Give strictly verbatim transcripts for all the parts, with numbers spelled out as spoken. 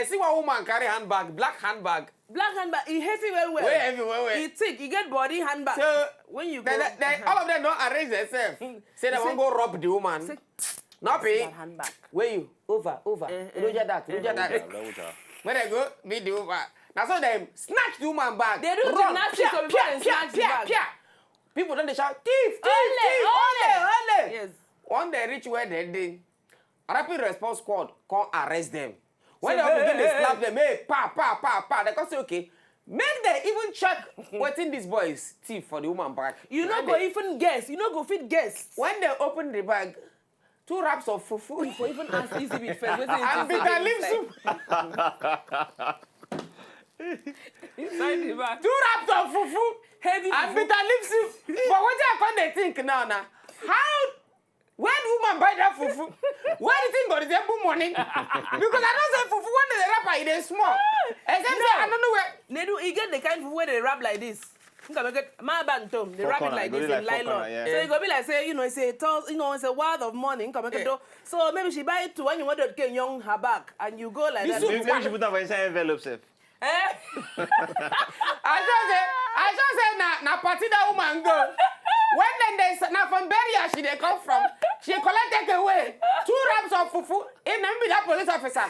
I see one woman carry handbag, black handbag. Black handbag, e heavy well well. Wey heavy well well. E thick, e get body handbag. So, when you go, then, then all of them don arrange themselves. Say they wan go rob the woman. Say, no pay. Handbag. Where you? Over, over. Eh, eh, you don't get that, you don't get that. When they go meet the woman, now so them snatch the woman bag. They do run, gymnastics before they snatch the bag. People don dey shout, "Thief, thief, thief, ole, ole." Yes. When they reach where they dey, rapid response squad come arrest them. When they begin dey slap them, hey, pa, pa, pa, pa, they come say, "Okay, make they even check wetin these boys thief for the woman bag." You no go even guess. You no go fit guess. When they open the bag, two wraps of fufu. You for even ask easy with first. Wetin you and bitter leaf soup. Inside the bag. Two wraps of fufu. Heavy and fufu. Bitter leaf soup. But wetin I come dey think now na how, where the woman buy that fufu? Where the thing go resemble money? Because I know say fufu when they wrap am, e dey small. Except say I don't know where. Nedu, e get the kind fufu wey dey wrap like this. Nka make it, my bag too. They wrap it like this in nylon. So e go be like say, you know, it's a tall, you know, it's a worth of money. Nka make it do. So maybe she buy it to when you want to get young her bag and you go like that. Maybe, maybe she put am for inside envelope sef. Eh? I just say, I just say na, na party that woman go. When then they say, na from Beria she dey come from. She collect take away two wraps of fufu. In them be that police officer.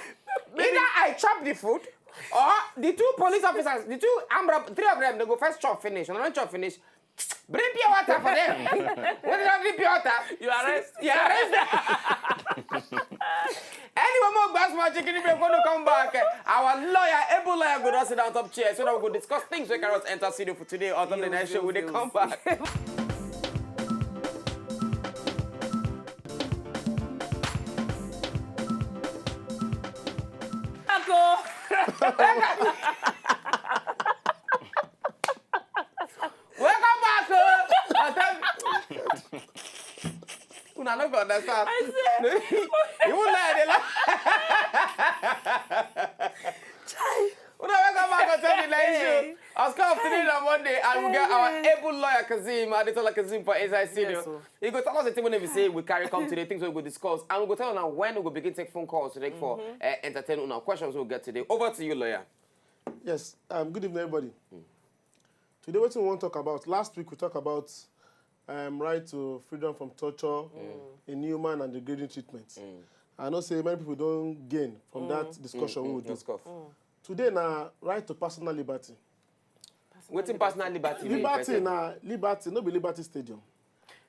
Either I chop the food or the two police officers, the two armed rob-, three of them, they go first chop finish. When they chop finish, bring pure water for them. When they don't bring pure water, you arrest. You arrest them. Anyway, more gbas magic in the break. When we come back, eh, our lawyer, able lawyer, go down sit down top chair so that we go discuss things we cannot enter studio for today on top the next show when they come back. Uncle. Welcome back, oh. I tell you. Una no go understand. I say. You won't lie, they lie. Chai. Una welcome back to Tell Me Like Show. Hey. As come today on Monday, and we get our able lawyer Kazeem, Adetola Kazeem for inside studio. Yes, sir. He go tell us the thing when we say we carry come today, things we go discuss, and we go tell una when we go begin take phone calls today for, eh, entertain una questions we'll get today. Over to you, lawyer. Yes, um, good evening, everybody. Today, what we want to talk about, last week we talked about, um, right to freedom from torture, inhuman and degrading treatment. I know say many people don't gain from that discussion we will do. Today na right to personal liberty. Wetin personal liberty mean? Liberty na liberty, no be Liberty Stadium.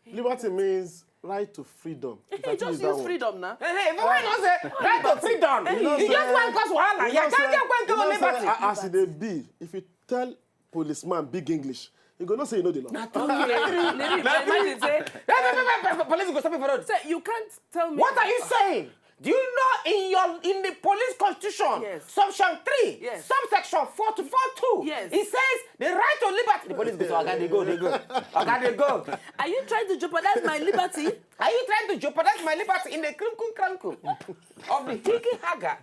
Liberty means right to freedom. If I just use freedom now. Hey, hey, but why not say right to freedom? You just want cause wahala. You can't get when to liberty. As e dey be, if you tell policeman big English, you go know say you know the law. Na true. Imagine say police go stop you for road. So you can't tell me. What are you saying? Do you know in your, in the police constitution, section three, subsection four to four two, it says the right to liberty. The police go say, "Oga, dey go, dey go. Oga, dey go." Are you trying to jeopardize my liberty? Are you trying to jeopardize my liberty in the crinkle crankle of the higgy hagga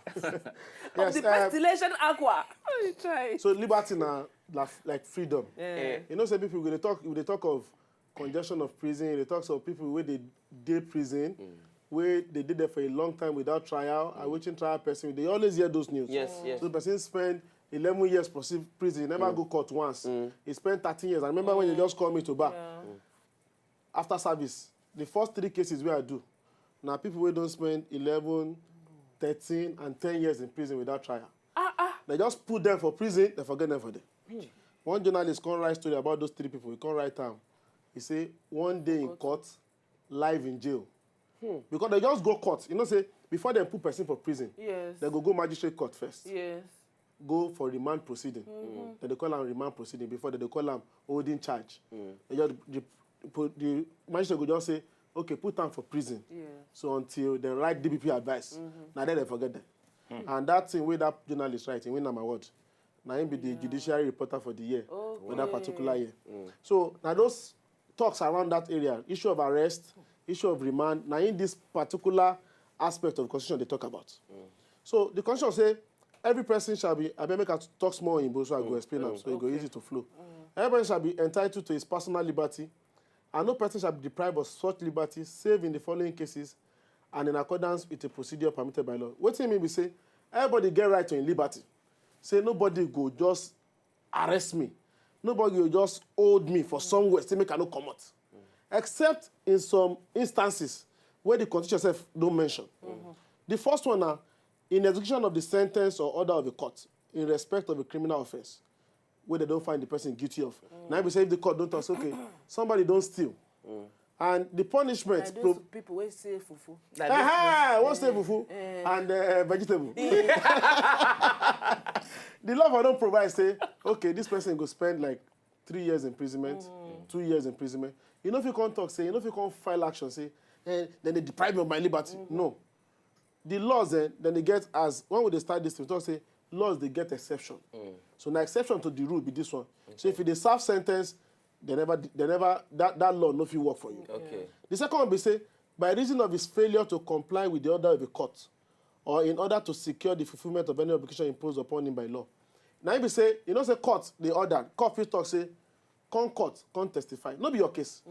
of the pestilation aqua? Are you trying? So liberty na like freedom. You know, say people, we dey talk, we dey talk of congestion of prison, they talk of people wey dey dey prison, wey they dey there for a long time without trial, awaiting trial person. They always hear those news. Yes, yes. So person spend eleven years for si-, prison, never go court once. He spent thirteen years. I remember when they just called me to bar. After service, the first three cases wey I do, na people wey don spend eleven, thirteen, and ten years in prison without trial. They just put them for prison, they forget them for there. One journalist come write story about those three people. He come write am. He say, "One day in court, life in jail." Because they just go court. You know, say, before they put person for prison, they go go magistrate court first. Yes. Go for remand proceeding. Then they call am remand proceeding. Before, they dey call am holding charge. They just, the, the magistrate go just say, "Okay, put am for prison." So until they write D P P advice, now then they forget them. And that thing wey that journalist write, he win am award. Na him be the judiciary reporter for the year, for that particular year. So now those talks around that area, issue of arrest, issue of remand, now in this particular aspect of the constitution they talk about. So the constitution say every person shall be, I beg make I talk small Oyinbo so I go explain am so e go easy to flow. Every person shall be entitled to his personal liberty, and no person shall be deprived of such liberty save in the following cases and in accordance with a procedure permitted by law. Wetin e mean be say Everybody get right to im liberty. Say nobody go just arrest me. Nobody go just hold me for somewhere, say make I no comot. Except in some instances wey the constitution sef don mention. The first one na in execution of the sentence or order of a court in respect of a criminal offence wey dem don find the person guilty of. Na im be say if the court don talk say, okay, somebody don steal, and the punishment Like pro- those people wey sell fufu. Like Aha, this- one steal fufu and uh, vegetable. The law for don provide say, okay, this person go spend like three years imprisonment, two years imprisonment. You no fit come talk say, you no fit come file action say, eh, then they deprive me of my liberty. No. The laws, eh, then they get as when we dey start this thing, we talk say laws dey get exception. So na exception to the rule be this one. So if you dey serve sentence, they never, they never that, that law no fit work for you. Okay. The second one be say, by reason of his failure to comply with the order of a court, or in order to secure the fulfilment of any obligation imposed upon him by law. Na im be say, you know say court dey order, court fit talk say, come court, come testify. No be your case.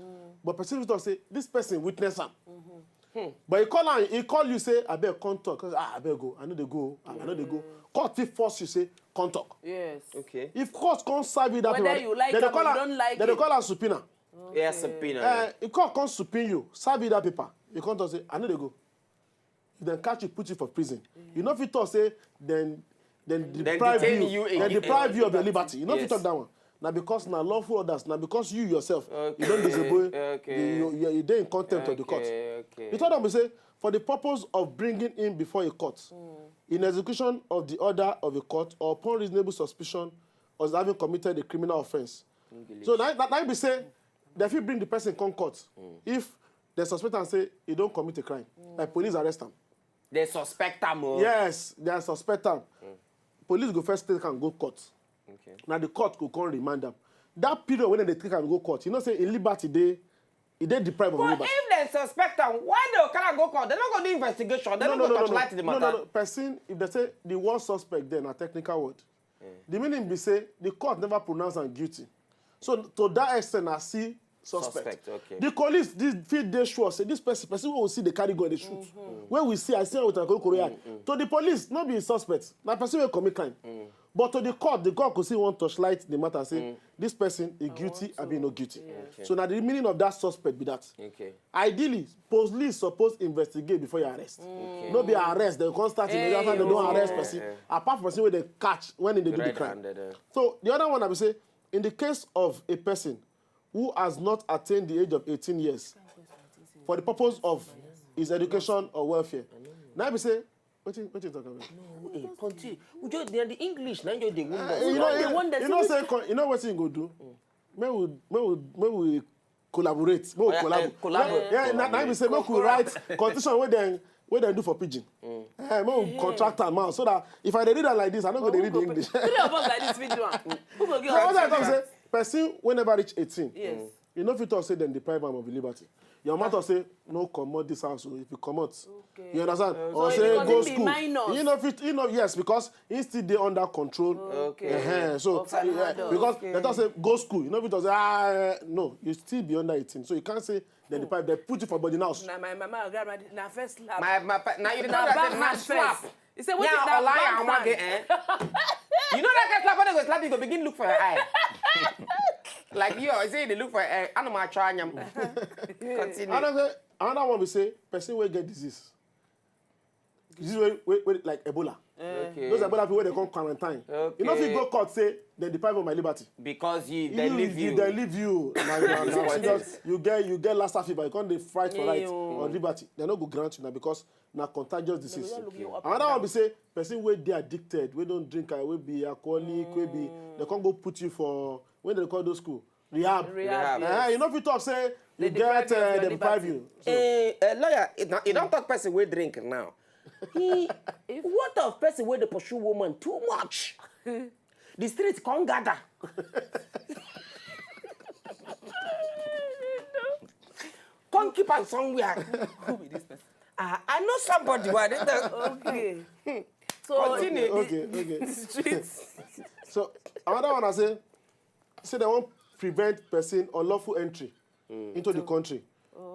But person fit talk say, this person witness am. But he call am, he call you say, abeg come talk. You say, ah, abeg go, I no dey go, ah, I no dey go. Court fit force you say, come talk. Yes. Okay. If court come serve you that Whether paper, you like then they am call or you am, don't like then they it. Call am subpoena. Yeah, subpoena. Eh, if court come subpoena you, serve you that paper, you come talk say, I no dey go. If dem catch you, put you for prison. You no fit talk say then then Then deprive detain you, you then again. deprive you of your Liberty. Liberty. You no fit Yes. Talk that one. Na because na lawful orders, na because you yourself you don Okay, disobey. okay. You, you, you dey in contempt of the court. Okay, okay. The third one be say, for the purpose of bringing him before a court, in execution of the order of a court or upon reasonable suspicion of having committed a criminal offence. So na na na im be say dem fit bring the person come court if dem suspect am say he don commit a crime, like police arrest am. They suspect am. Oh. Yes, dem suspect am. Police go first take am go court. Okay. Na the court go come remand am. That period when dem dey take am go court, you know say im liberty dey, e dey deprived of But liberty. If they suspect am, why they carry am go court? They no go do investigation. They no go torchlight the No, matter. No, no. Person, if they say the word suspect, then a technical word. The meaning be say the court never pronounce am guilty. So to that extent, I see suspect. Suspect, okay. The police this fit dey sure say this person, person wey we see dey carry gun dey shoot. When we see, I see am with a korokoro eye. To the police, no be suspect. Na person wey commit crime. But to the court, the court go see one torchlight the matter, say this person is guilty, abi no guilty. So na the meaning of that suspect be that. Okay. Ideally, police suppose investigate before you arrest. No be arrest, dem come start investigation after dem don arrest person. Apart from person wey dem catch when dem dey do the crime. Red-handed, eh. So the other one, I be say, in the case of a person who has not attained the age of eighteen years for the purpose of his education or welfare, na be say, wetin wetin you talk about? No, eh, continue. We just the English na just dey wound us. You know, the you, one that you know say say con- you know wetin you go do? Make we make we make we collaborate. Make we Yeah, collabo. eh, collabo. Yeah, yeah, na na be say make we write constitution wey dem wey dem do for pidgin. Eh, make we contract am out so that if I dey read am like this, I no go dey read the English. Three of us like this fit do am. Who go get So what I our talk say, children? Person wey never reach eighteen, Yes. You no fit talk say dem deprive am of liberty. Your mama talk say no comot this house o, if you comot. Okay. You understand? So Or e say because go he be school. Minor. You no fit, you know, yes, because he still dey under control. Okay. Uh-huh. So Of an yeah, adult. Because Okay. They talk say go school. You no fit talk say ah eh, no, you still be under eighteen, so you can't say dem deprive dem put you for boarding house. Na my mama and grandma na first slap. My my pa- now you Na talk back say hand slap. first. He say Yeah, wetin na Olaya back Amage, hand. Eh? You know that kind of slap when they go slap you go begin look for your eye. Like you, I say they look for your eye. Anoma try nyam. Continue. Another another one be say person wey get disease. Disease wey wey wey like Ebola. Okay. Those Ebola people wey dey come quarantine. You no fit Okay. Go court say dem deprive of my liberty. Because you they leave you. They leave you. Na- na- na Disappointed. Serious. You get you get Lassa fever. You come dey fight for right Eyo. or liberty. Dem no go grant you na because na contagious disease. Just look you up Another and one down. Be say person wey dey addicted, wey don drink, uh, wey be alcoholic, wey be dem come go put you for when dem call those school rehab. Rehab, Rehab. yes. Eh, you no fit talk say They you get deprive you of uh, your dem deprive liberty. You. So, Eh, eh, lawyer, it, na- you don't talk person wey drink now. He, what of person wey dey pursue woman too much? The street come gather. Come keep am somewhere. Who be this person? Ah, I know somebody. Why they tell- Okay. So Continue. Okay, okay. Streets. So another one I say, say they wan prevent person unlawful entry into the country.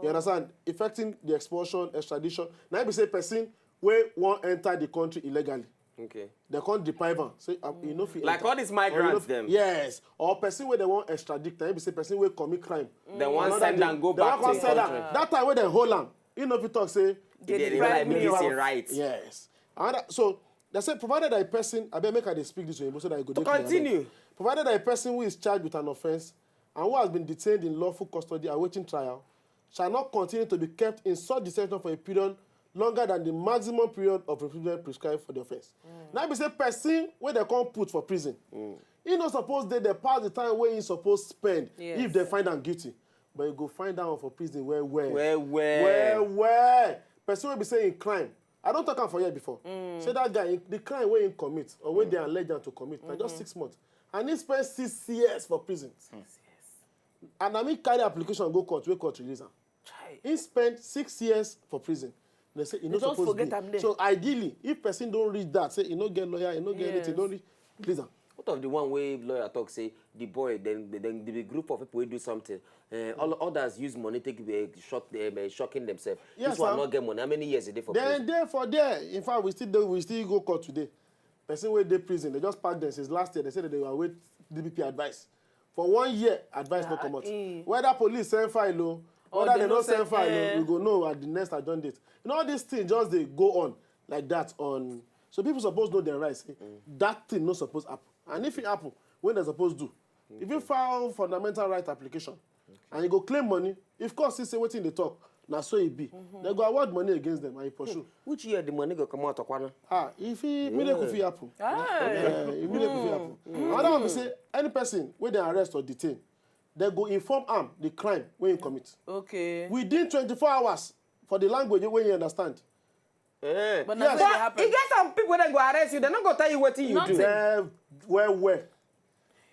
You understand? Affecting the expulsion, extradition. Now if you say person wey wan enter the country illegally, Okay. Dem come deprive am, say, uh, you no fit Like enter. All these Or you no migrants fit- dem. Yes. Or person wey dem wan extradite, na him be say person wey commit crime. Dem wan Another send day, am go dem back wan to come send am. country. That time wey dem hold am, he no fit talk say They They deprive deprive me me of of a right. Yes. Another, so they say, provided that a person, I beg make I dey speak this way, so that I go To dey clear, abeg. continue. Provided that a person who is charged with an offence and who has been detained in lawful custody awaiting trial shall not continue to be kept in such detention for a period longer than the maximum period of imprisonment prescribed for the offence. Now be say person wey dem come put for prison, he no suppose dey there pass the time wey he suppose spend Yes. if dem find am guilty. But you go find that one for prison well well. Well, well. Well well. Person wey be say in crime. I don talk am for here before. Say that guy, the crime wey he commit or wey dem allege am to commit, na just six months. And he spend six years for prison. And na me carry application go court, wey court release am. He spend six years for prison. They say he no They just suppose forget be. am there. So ideally, if person don reach that, say he no get lawyer, he no get anything, Yes. don reach, release am. What of the one wey lawyer talk say the boy, then then the group of people wey do something, uh, all others use money take uh, shock them, uh, shocking themselves. Yes, This one sir. Not get money. How many years did they for Then prison? There for there, in fact, we still do, we still go court today. Person wey dey prison, they just pack them since last year. They say that they were wait D P P advice for one year. Advice no Ah, comot. eh. Whether police send file o, Or whether they they no no send, send file eh. o, we go know at the next adjourn date. You know, all these things just dey go on like that. On, so people suppose know their rights. Eh? That thing no suppose happen. And if it happen, when they suppose do, if you file fundamental right application and you go claim money, if court see say wetin dey talk, na so e be. They go award money against them and you pursue. Which year the money go come out, Okwana? Ah, if e miracle fit happen. Ah. Eh, e miracle fit happen. Another one be say any person wey dem arrest or detain, dem go inform am the crime wey he commit Okay. within twenty-four hours for the language wey he understand. Eh. But na Yes. so e But happen. E get some people wey go arrest you, dem no go tell you wetin you do. Nothing. Eh, well well.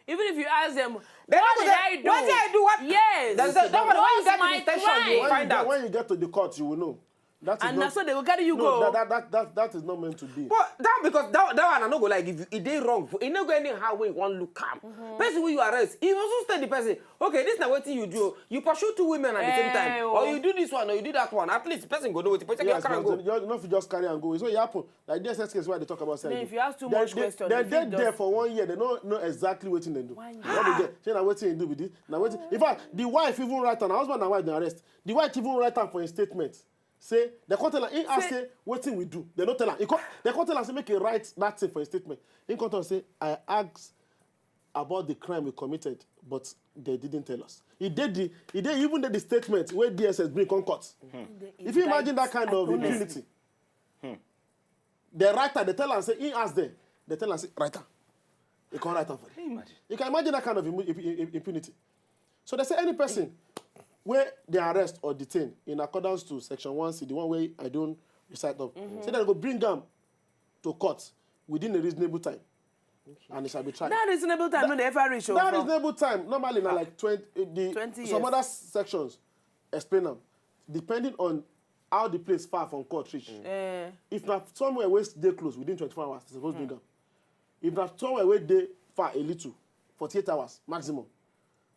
Even if you ask them, Dem no what go did tell- I do? Wetin I do? What? Yes. Dem say, don't worry, when you What's get to my the station, you crime? When find you, get, out. When you get to the court, you will know. That is And not, na so they go carry you no, go. That, that, that, that, that is not meant to be. But that because that, that one I no go like if you, e dey wrong. E no go anyhow wey you wan look am. Person wey you arrest, you also tell the person, okay, this na wetin you do. You pursue two women at the same time, Eh, or oh. You do this one, or you do that one. At least the person go know wetin person Yes, carry am but go. You, you no fit just carry and go. So e happen like this case wey I dey talk about. Then if you ask too much question, They you fit dey there just for one year. They no know exactly wetin dem do. One What they get? Say na wetin he do be this. Na wetin. In fact, the wife even write am. Na husband and wife dey arrest. The wife even write am for a statement. Say they come tell am. He ask say wetin we do. They no tell am. He come, they come tell am say make he write that thing for a statement. He come talk say I ask about the crime we committed, but they didn't tell us. He did the, he did even did the statement wey D S S bring come court. If you imagine that kind of impunity, the writer, they tell am say he ask them, they tell am say write am. He come write am for them. You can imagine that kind of immu- impu- impu- impunity. So they say any person wey they arrest or detain in accordance to section one C, the one wey I don recite up, say they go bring am to court within a reasonable time, and it shall be tried. That reasonable time no dey ever reach. That reasonable time normally na like twenty. Eh, the, Twenty some years. Other sections explain am depending on how the place far from court reach. Eh, If na somewhere wey dey close, within twenty-four hours, they suppose bring am. If na somewhere wey dey far a little, forty-eight hours maximum.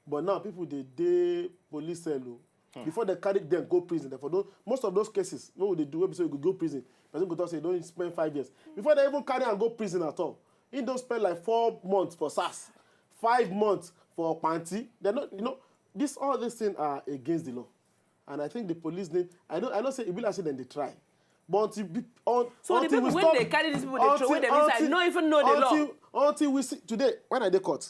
But now people dey dey police cell o. Before they carry them go prison, they for don, most of those cases wey we dey do, wey be say you go go prison, person go talk say you don spend five years. Before they even carry am go prison at all, he don spend like four months for sars, five months for panti. They no, you know, this, all these things are against the law. And I think the police need, I know, I know say e be like say dem dey try. But until be, un, so the until people we wey stop, dey carry these people dey throw away them inside, no even know the law. Until, until we see today, when I dey court,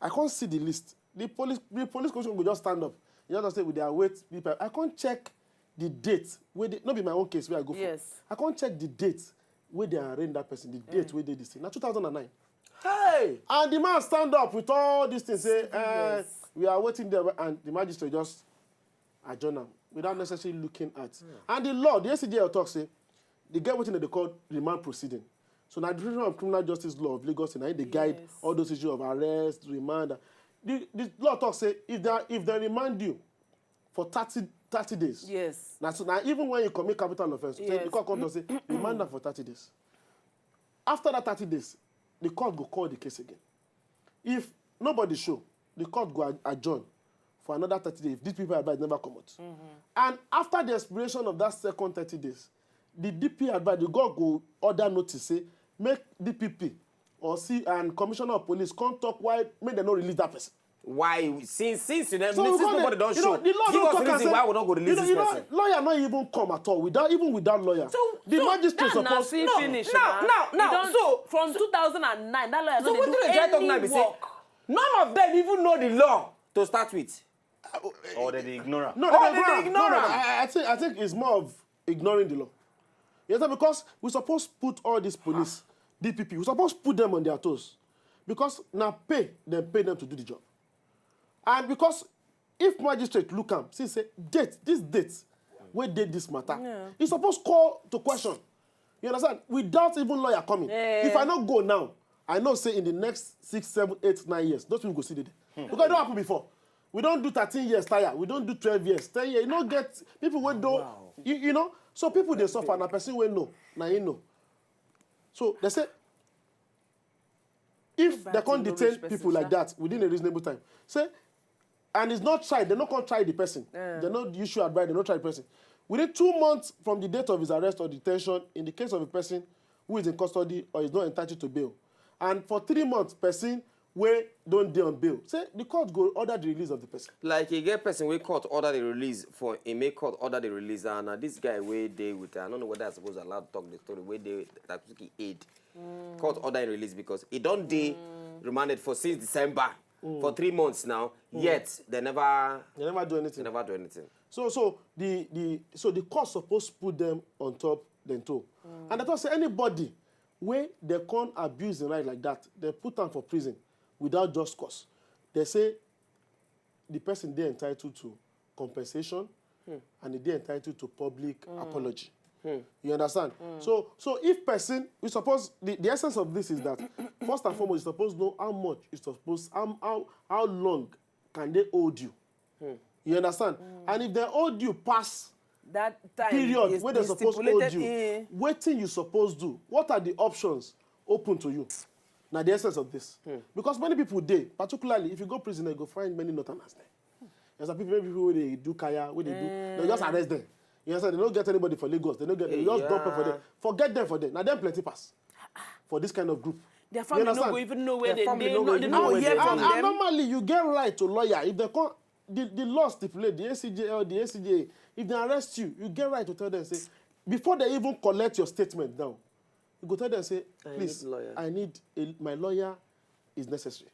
I can't see the list. The police, the police commission go just stand up. You just say we dey await people. I can't check the date wey dey, no be my own case wey I go for. Yes. I can't check the date wey they arraign that person. The date wey dey this thing. Na two thousand and nine. Hey! And the man stand up with all these things. Say, eh, we are waiting there, and the magistrate just adjourn am without necessarily looking at. And the law, the A C J L talk say, they get wetin dem dey call remand proceeding. So na the Division of Criminal Justice Law of Lagos, na im dey guide Yes. All those issues of arrest, remand. The, the law talk say if they, if they remand you for thirty, thirty days, Yes. na so, na even when you commit capital offence, say the Yes. court come talk say remand am for thirty days. After that thirty days, the court go call the case again. If nobody show, the court go ad- adjourn for another thirty days if these people advice never comot. And after the expiration of that second thirty days, the D P advice, the court go order notice say make D P P or C and commissioner of police come talk why make dem no release that person. Why since since you never So we since come nobody dey- don you show know, the law give no us talk and reason say- why we no go you release know, this you know, person. Lawyer no even come at all without even without lawyer. So- The so magistrate That's na suppose see No, finish now- na. now- You now, don- so- from two thousand and nine, that lawyer So no dey wetin do dey try talk now any be say work. None of them even know the law to start with. Or they dey ignore am. No, Oh, no, they no, dey no, ignore no, am. I, I think I think it's more of ignoring the law. Yes, sir, because we suppose put all this police, D P P, we suppose put them on their toes, because na pay dem pay them to do the job, and because if magistrate look am see say date this date wey dey this matter, Yeah. e suppose call to question. You understand? Without even lawyer coming. Yeah. If I no go now, I know say in the next six, seven, eight, nine years, those people go see dey there. Because e don happen before. We don do thirteen years tire. We don do twelve years, ten years. You no get people wey don, you, you know. So people dey suffer. Na person wey know, na him know. So they say if Back they to can't no detain reach person, people like sha. That within a reasonable time, say, and it's not tried. They no come try the person. Yeah. They no issue advice. They no try the person. Within two months from the date of his arrest or detention, in the case of a person who is in custody or is not entitled to bail, and for three months, person wey don dey on bail, say the court go order the release of the person. Like e get person wey court order the release for e make court order the release and na this guy wey dey with I don't know whether I suppose allow talk the story wey dey Takusuki aid. Court order him release because e don dey remanded for since December for three months now. Yet they never They never do they anything. Never do anything. So so the the so the court suppose put them on top dem toe. And they talk say anybody wey they can't abuse the right like that, they put am for prison without just cause. They say the person dey entitled to compensation and e dey entitled to public apology. You understand? So so if person we suppose the, the essence of this is that first and foremost you suppose know how much you suppose how how, how long can they hold you. You understand? And if they hold you pass That time period is wey dem is suppose hold stipulated you, in- wetin you suppose do, what are the options open to you? Na the essence of this. Because many people dey, particularly if you go prison, you go find many northerners there. There's some people, maybe people wey dey do kaya, wey dey do, they just arrest them. You understand? They don't get anybody for Lagos. They don't get. They just dump them for there. Forget them for there. Now them plenty pass for this kind of group. Their You family no understand? go even know where Their they family dey. no go No, even they know no where hear they from dey. And, and them. normally you get right to lawyer if they come the, the law stipulate the A C J or the A C J if they arrest you you get right to tell them say before they even collect your statement now you go tell them say I please need lawyer. I need a, my lawyer is necessary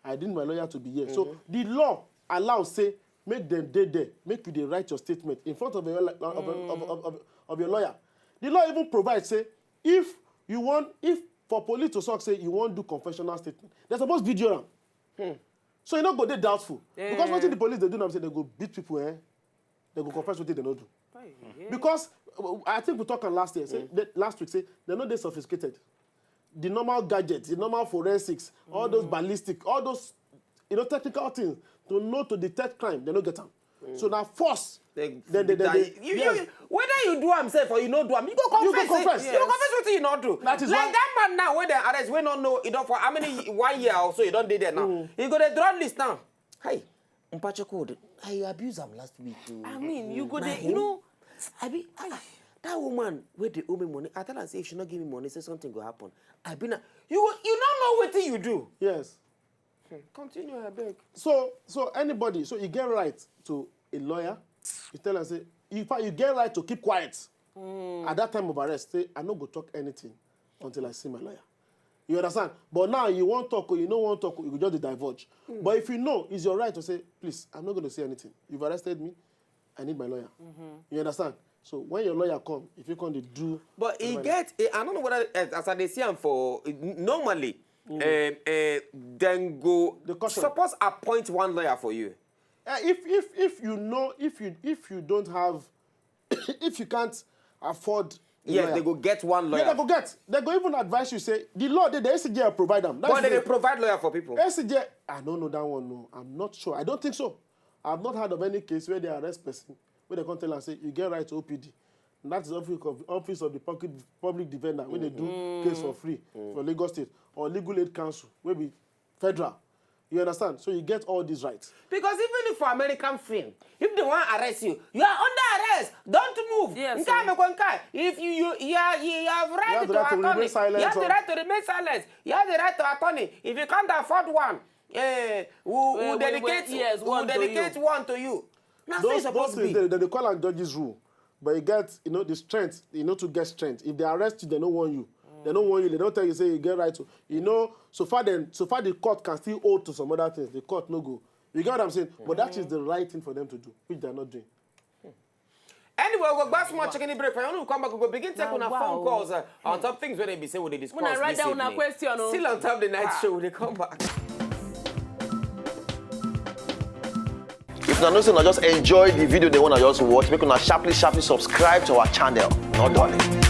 I need my lawyer to be here so the law allow say make them dey there make you dey write your statement in front of your li- of, of, of, of, of, of your lawyer the law even provide say if you want if for police to talk say you wan do confessional statement they suppose video am so you no go dey doubtful because Yeah. wetin the police dey do now be say they go beat people eh they go confess wetin they no do Yeah. because uh, I think we talk am last year say the, last week say they no dey sophisticated the normal gadgets the normal forensics all those ballistic all those you know technical things to know to detect crime they no get am so na force They- then they, they, that- they, you, yes. you, whether you do am sef or you no do am, you go You go confess. confess. It. You go confess wetin you no do. That is like why- that man now wey dem arrest wey no know e don for how many one year or so e don dey there now. He go dey draw list now. Hey, Mpachoko, I abuse am last week. Oh. I mean, you go Na dey, him? You know, I be ah, that woman wey dey owe me money. I tell am say if she no give me money, say something go happen. I be na you go- you no know wetin you do. Yes. Continue, abeg. So so anybody so you get right to a lawyer. You tell am say in fact you get right to keep quiet at that time of arrest. Say I no go talk anything until I see my lawyer. You understand? But now you wan talk or you no wan talk, you go just dey divulge. But if you know, it's your right to say, please, I'm not going to say anything. You've arrested me. I need my lawyer. You understand? So when your lawyer come, if you come, dey do. But e whatever. Get eh, I don't know whether eh, as I dey see am for eh, n- normally eh, eh, dem go The caution. Suppose appoint one lawyer for you. Eh, if if if you know if you if you don't have if you can't afford. A Yes, lawyer, they go get one lawyer. Yeah, they go get. They go even advise you say the law dey the A C J provide am. But they dey provide lawyer for people. A C J, I don't know that one. No, I'm not sure. I don't think so. I've not heard of any case where they arrest person where they come tell am say you get right to O P D. And that is office of, office of the public, public defender when they do case for free for Lagos State or legal aid council wey be federal. You understand? So you get all these rights. Because even if for American film, if they want arrest you, you are under arrest. Don't move. Yes, Nke sir. a mekwa nke a, if you you you, are, you have right have to the right to attorney. remain silent You have the on- right to remain silent. You have the right to attorney. If you can't afford one, eh, we will we- we- dedicate. yes, We will one to you. dedicate one to you. Now so Those, it's supposed those to things be. they, they call am judges rule, but you get, you know, the strength. You know, to get strength. If they arrest you, they don't want you. They don't want you. They don't tell you say you get right to. You know, so far then, so far the court can still hold to some other things. The court no go. You get what I'm saying? But that is the right thing for them to do, which they're not doing. Anyway, we'll go back small chicken break. For you come back, we'll go begin taking Wow, our phone wow. calls uh, on top things when they be say what they discuss Una write this down una evening. question o. Still on top the night show, we dey come back. If una know say una just enjoy the video, they wanna just watch, make una sharply, sharply subscribe to our channel. No darling.